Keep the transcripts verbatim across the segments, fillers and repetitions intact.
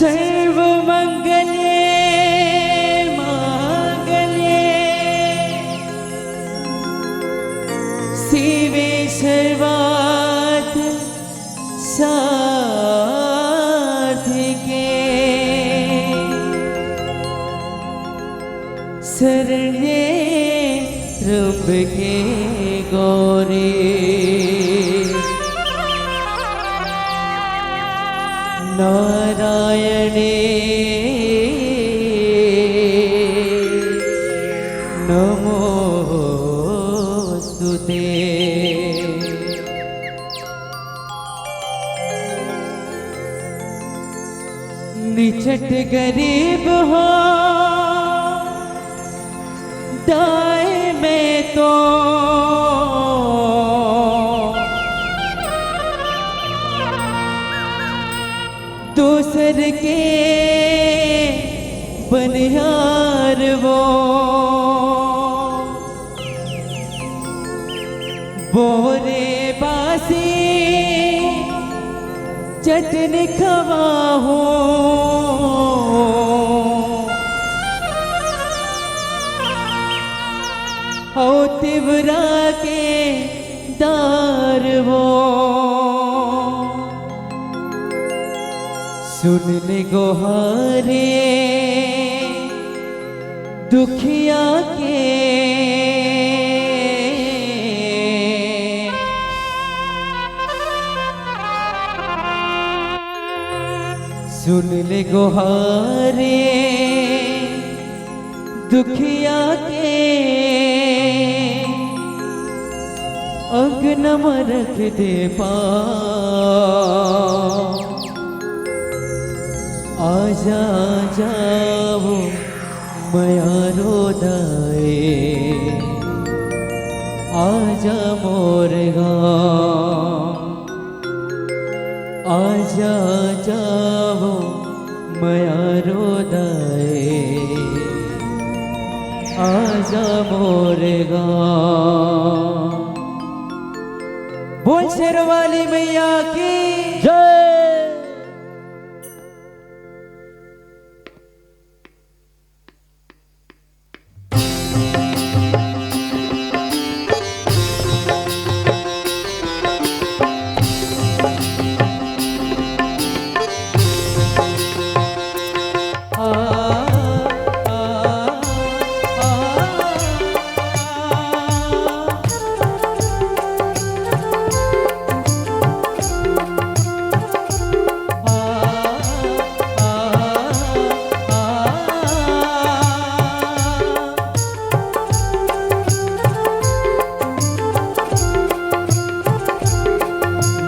सर्वमंगले मांगले शिवे सर्वार्थ साधिके शरण्ये त्र्यंबके गौरी नारायणी नमोस्तुते। निचट गरीब हो दाए मैं तो दूसर के बनिहार वो। बोरे बासी चटनी खवाहूँ। हो तिवरा के दार वो। सुन ले गोहारे दुखिया के। सुन ले गोहारे दुखिया के। अंगन म रख दे पाँव। आजा, आजा वो मयारो दाई, आजा मोर गाँव। आजा, आजा वो मयारो दाई, आजा मोर गाँव। बोल शेरवाली मैया की जय।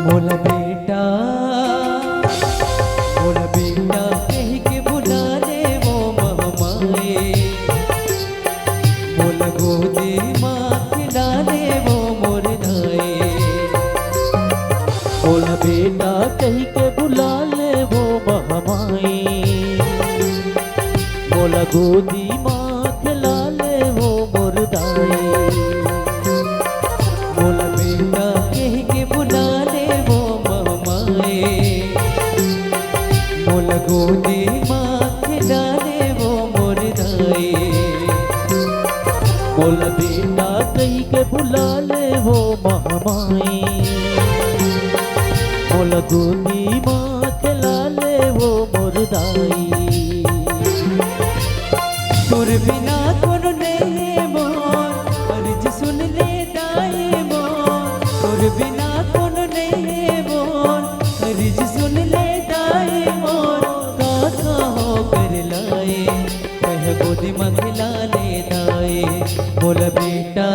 मोला बेटा, मोला बेटा कहि के बुला ले वो महमाए। मोला गोदी मा खिला ले वो मोर दाई। मोला बेटा कहि के बुला ले वो महमाए। मोला गोदी मा खिला ले वो मोर दाई। मोला बेटा कहि के बुला ले वो महमाए। मोला गोदी मा खिला ले वो मोर दाई। मोला बेटा कहि के बुला ले वो महमाए। मोला गोदी मा खिला ले वो मोर दाई। तोर बिना कोनो नइ हे मोर, अर्जी सुन ले दाई मोर। तोर बिना कोनो नइ हे मोर, अर्जी सुन ले दाई मोर। का का हो कर लाए, कह गोदी मा खिला ले दाई। मोला बेटा,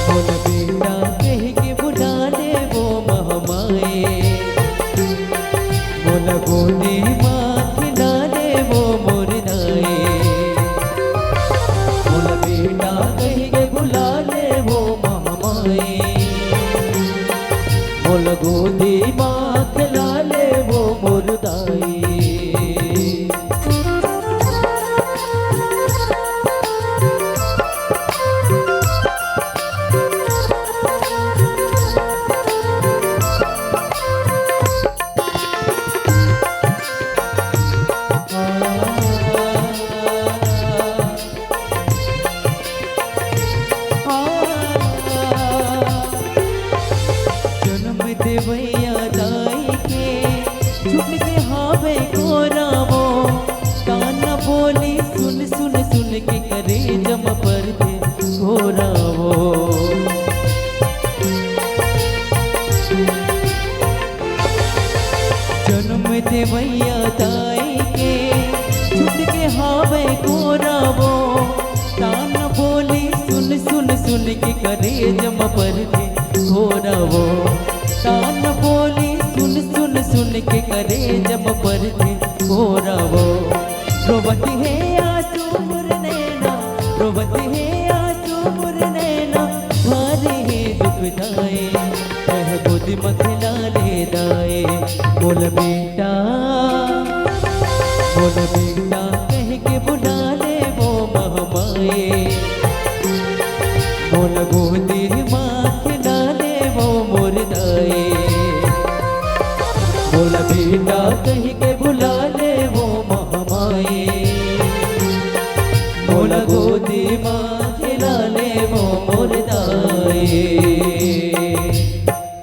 मोला बेटा कहि के बुला ले वो महमाए। मोला गोदी मा खिला ले वो मोर दाई। मोला बेटा कहि के बुला ले वो महमाए। मोला गोदी मा खिला ले वो मोर दाई। भैया दाई के छुट के हावे कोरा वो, ताना बोली सुन सुन सुन के करेजा म परथे कोरा वो। जनम देवैया दाई के छुट के हावे कोरा वो, ताना बोली सुन सुन सुन के करेजा म परथे कोरा वो। ताना बोली सुन सुन सुन के करेजा म परथे कोरा वो। रोवत हे आंसू मोर नैना, रोवत हे आंसू मोर नैना, भारी हे दुख दाई, कह गोदी म खेला ले दाई। मोला बेटा, मोला बेटा कह के बुला ले वो महमाई, मोला गोदी म खेला ले वो मोर दाई। मोला बेटा कह के बुला ले वो महमाई, मोला गोदी म खेला ले वो मोर दाई।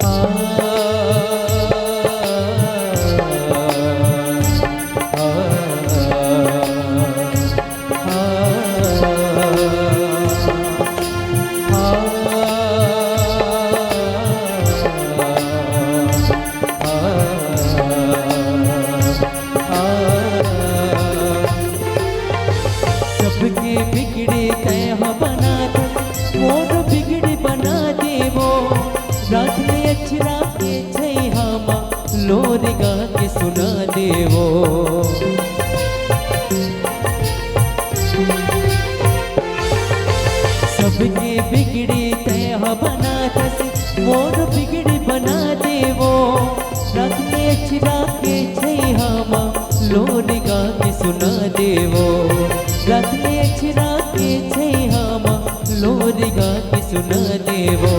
आ, आ, आ, आ, आ, आ। सबके बिगड़े तैं ह बनात, मोर बिगड़ी बना देवो। रात में अचरा के छैहा मा लोर गा के सुना देवो। सबके बिगड़ी तैं ह बनाथस, मोर बिगड़ी बना देवो। रात में अचरा के छैहा मा लोर गा के सुना देवो। रात में अचरा के छैहा मा लोर गा के सुना देवो।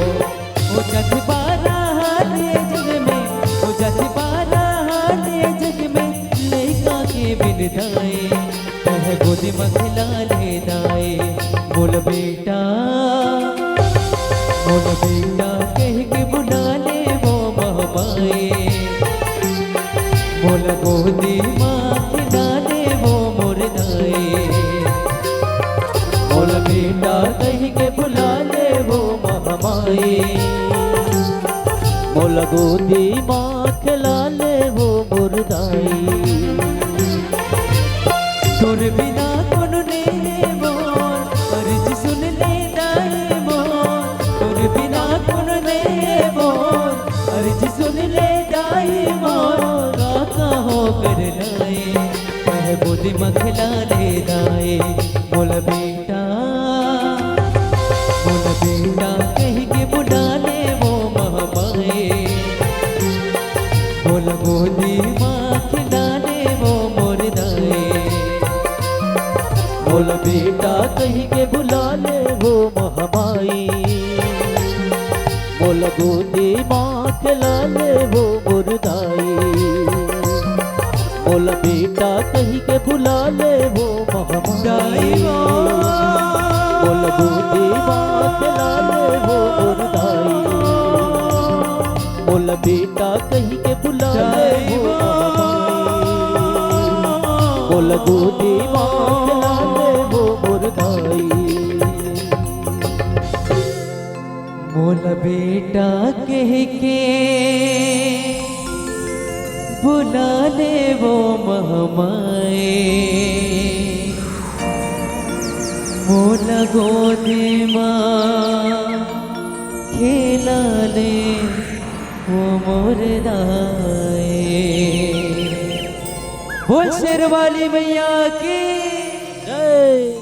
ओ जग बारा हाले जग में, ओ जग बारा हाले जग में, लइका के बिन दाई, तह गोदी म खेला ले दाई। मोला बेटा, मोला बेटा कह के बुला ले वो महमाई, मोला गोदी म खेला ले वो मोर दाई। मोला बेटा कह के बुला ले वो महमाई, मोला गोदी म खेला ले वो मोर दाई। तोर बिना कोनो नइ हे मोर, अर्जी सुन ले दाई मोर। तोर बिना कोनो नइ हे मोर, अर्जी सुन ले दाई मोर। का कहो कर लाए, कह गोदी म खेला ले दाई। मोला बेटा, मोला बेटा कह के बुला ले वो महमाई, मोला गोदी म खेला ले वो मोर दाई। मोला बेटा कह के बुला ले वो महमाई, मोला गोदी म खेला ले वो मोर दाई। मोला बेटा कह के बुला ले वो महमाई, दाई वो। मोला गोदी म खेला ले वो मोर दाई। मोला बेटा कह के बुला ले वो महमाई, मोला गोदी म खेला ले वो मोर दाई। मोला बेटा कह के बुला ले वो महमाई, मोला गोदी म खेला ले वो मोर दाई। बोल शेरवाली मैया की जय।